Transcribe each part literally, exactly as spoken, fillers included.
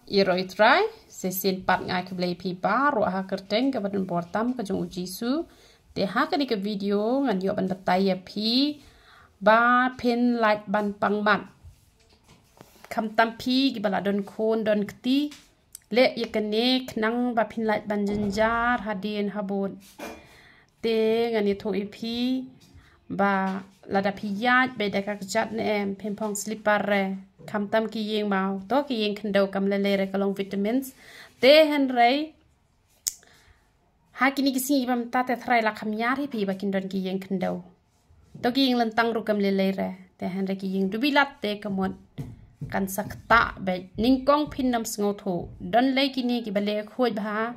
Ïaroh ïa u Trai, shisien pat nga ai khublei ïa phi baroh ha ka kyrteng kaba donbor tam ka jong u Jisu. Te ha kane ka video ngan ïoh ban batai ïa phi ba phin lait ban pang mat. Khamtam phi kiba la don khun don kti, leh ïa kane khnang ba phin lait ban jynjar hadien habud. Te ngan ïathuh ïa phi ba lada phi ïaid beit da ka kjat ne em, phin phong slipar re. Khamtam ki ïing maw, to ki ïing khyndew kam lei lei re ka long vitamins. Te hynrei ha kine ki sngi ba mynta te Trai la kham ïar ïa phi ba kin don ki ïing khyndew. To ki ïing lyntang ruh kam lei lei re. Te hynrei ki ïing dubilat te ka mut kan sa ktah beit. Nyngkong phin ym sngewthuh. Don lei kine kiba leh khuid bha,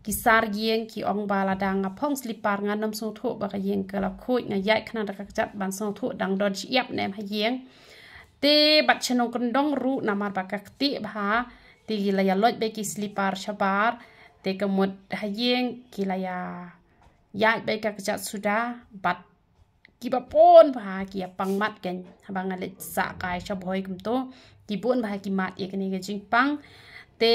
ki sar ïing ki ong ba lada nga phong slipar ngan ym sngewthuh ba ka ïing ka la khuid, nga ïaid khnang da ka kjat ban sngewthuh dang don shyiap ne em ha ïing. Te bad shnong kyndong ruh namar ba ka kti bha, te ki la ïa loit beit ki slipar shabar. Te ka mut ha ïing ki la ïa ïaid beit ka kjat suda, bad kiba bun bha ki ïa pang mat kein. Haba nga leit sah kai sha Bhoi kumto, ki bun bha ki mat ïa kane ka jingpang. Te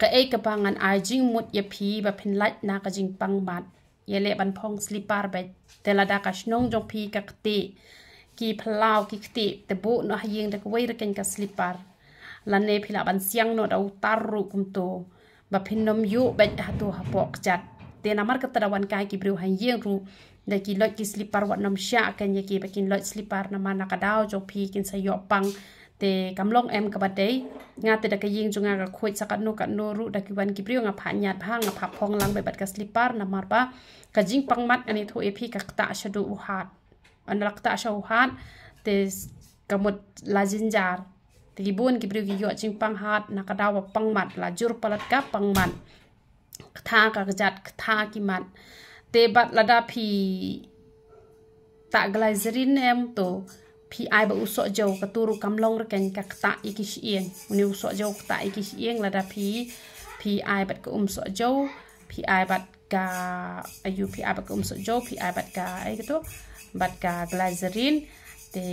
kaei kaba ngan ai jingmut ïa phi ba phin lait na ka jingpang mat, ïaleh ban phong slipar beit. Te lada ka shnong jong phi ka kti, ki phyllaw ki kti, te buh noh ha ïing da kawei re kein ka slipar. Lane phi lah ban siang noh da u tar ruh kumto, ba phin ym ïoh beit hato hapoh kjat. Te namar kata da wan kai ki briew ha ïing ruh, da ki loit ki slipar wat ym shah kein ïa ki ba kin loit slipar, namar na ka daw jong phi kin sa ïoh pang. Te kam long em kaba dei. Nga te da ka ïing jong nga ka khuid sa katno katno ruh, da ki wan ki briew nga phah ñiad bha, nga phah phong lang beit bad ka slipar, namar ba ka jingpang mat ngan ïathuh ïa phi ka ktah shaduh u hat. Ynda la ktah sha u hat, te s-, ka mut la jynjar. Te ki bun ki briew ki ïoh jingpang hat na ka daw ba pang mat, la jur palat ka pang mat. Ktah ka kjat, ktah ki mat. Te bad lada phi tah glycerin em, to phi ai bad u sohjew, kato ruh kam long re kein, ka ktah ïa ki shyieng. Une u sohjew ktah ïa ki shyieng. Lada phi, phi ai bad ka um sohjew, phi ai bad ka, aïu, phi ai bad ka um sohjew, phi ai bad ka, ai kato, bad ka glycerin. Te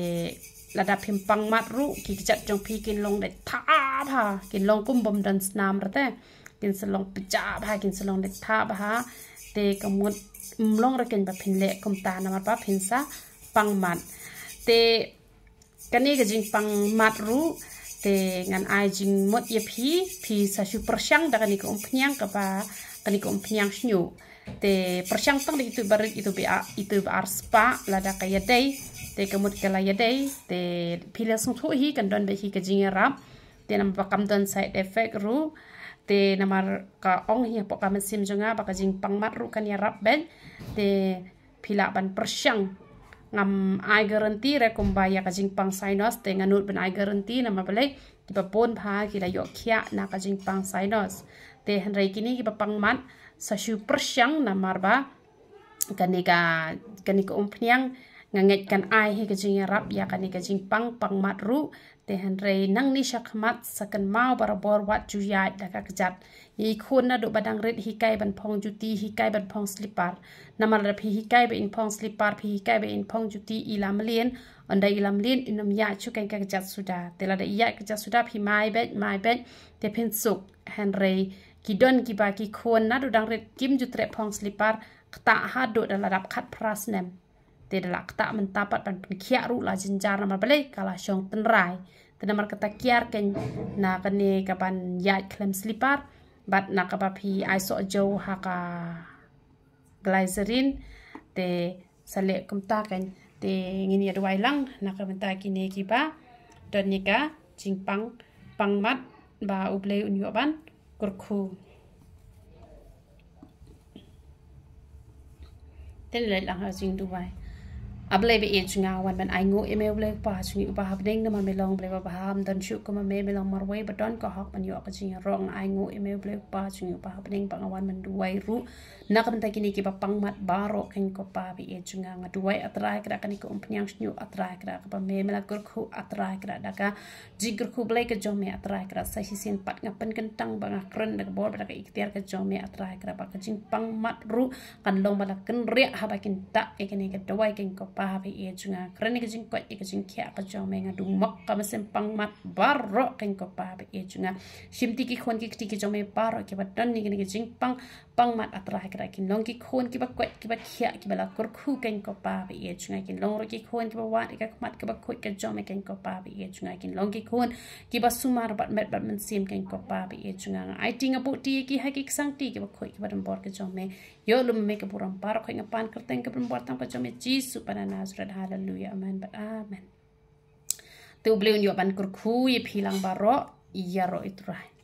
lada phim pang mat ruh, ki kjat jong phi kin long dait thah bha, kin long kum bym don snam re te. Kin sa long pjah bha, kin sa long dait thah bha. Te ka mut ym long re kein ba phin leh kumta, namar ba phin sa pang mat. Te kane ka jingpang mat ruh, te ngan ai jingmut ïa phi, phi sa shu pyrshang da kane ka umphniang kaba, kane ka umphniang shñiuh. Te pyrshang tang da itu barit, itu ba, itu ba ar spah, lada ka ïadei, te ka mut ka la ïadei, te phi la sngewthuh hi, kan don beit hi ka jingïarap. Te namar ba kam don side effect ruh, te namar ka ong hi hapoh ka mynsiem jong nga ba ka jingpang mat ruh kan ïarap beit. Te phi lah ban pyrshang. Ngam ai guarantee re kumba ïa ka jingpang sinus, te nga nud ban ai guarantee, namar balei, kiba bun bha ki la ïoh khiah na ka jingpang sinus. Te hynrei kine kiba pang mat, sa shu pyrshang, namar ba kane ka, kane ka umphniang, nga ngeit kan ai hi ka jingïarap ïa kane ka jingpang, pang mat ruh. Te hynrei nangne sha khmat sa kynmaw barabor, wat ju ïaid da ka kjat. Ïa i khun naduh ba dang rit hikai ban phong juti, hikai ban phong slipar. Namar lada phi hikai ba in phong slipar, phi hikai ba in phong juti, i la mlien, ynda i la mlien in ym ïaid shuh kein ka kjat suda. Te lada i ïaid ka kjat suda, phi mai beit, mai beit, te phin suk. Hynrei ki don kiba ki khun naduh dang rit kim ju treh phong slipar, ktah haduh da la dap khatphra snem. Te da la ktah mynta pat ban pynkhiah ruh la jynjar, namar balei, ka la shong tynrai. Te namar kata kiar kein na kane ka ban ïaid khlem slipar, bad na kaba phi ai sohjew ha ka glycerin, te sa leh kumta kein. Te ngin ïa duwai lang na ka bynta kine kiba don ïa ka jingpang, pang mat, ba U Blei un ïoh ban kyrkhu. Te ngin leit lang ha ka jingduwai. A Blei ba ïeit jong nga, wan ban ainguh ïa me U Blei Kpa jong ngi uba ha bneng, namar me long Blei ba bha, ym don shuh kum ma me, me long marwei ba don ka hok ban ïoh ka jingïaroh. Nga ainguh ïa me U Blei Kpa jong ngi uba ha bneng, ba nga wan ban duwai ruh na ka bynta kine kiba pang mat baroh kein, ko Pa ba ïeit jong nga. Nga duwai, A Trai, ka da kane ka umphniang shñiuh, A Trai, ka da kaba me, me la kyrkhu, A Trai, ka da ka jingkyrkhu Blei ka jong me, A Trai, ka da sa shisien pat nga pynkyntang ba nga kren da ka bor bad da ka iktiar ka jong me, A Trai, ka da ba ka jingpang mat ruh kan long ba la kynriah haba kin tah ïa kane ka dawai kein, ko Kpa ba ïeit jong nga. Kren ïa ka jingkoit ïa ka jingkhiah ka jong me, nga dung mok ka mynsiem pangmat baroh kein ko Kpa ba ïeit jong nga. Shim ti ki khun ki kti ki jong me baroh kiba don ïa kane ka jingpang pangmat, A Trai, ka da kin long ki khun kiba koit kiba khiah kiba la kyrkhu kein ko Kpa ba ïeit jong nga. Kin long ruh ki khun kiba wad ïa ka khmat kaba khuid ka jong me kein ko Kpa ba ïeit jong nga. Kin long ki khun kiba sumar bad met bad mynsiem kein ko Kpa ba ïeit jong nga. Nga aiti nga buhti ïa ki ha ki ksangti kiba khuid kiba donbor ka jong me. Ïoh lum me ka burom baroh, nga pan kyrteng kaba donbor tam ka jong me Jisu ba na Nasareth. Haleluya, amen bad amen. Te U Blei un ïoh ban kyrkhu ïa phi lang baroh. Ïaroh, A Trai.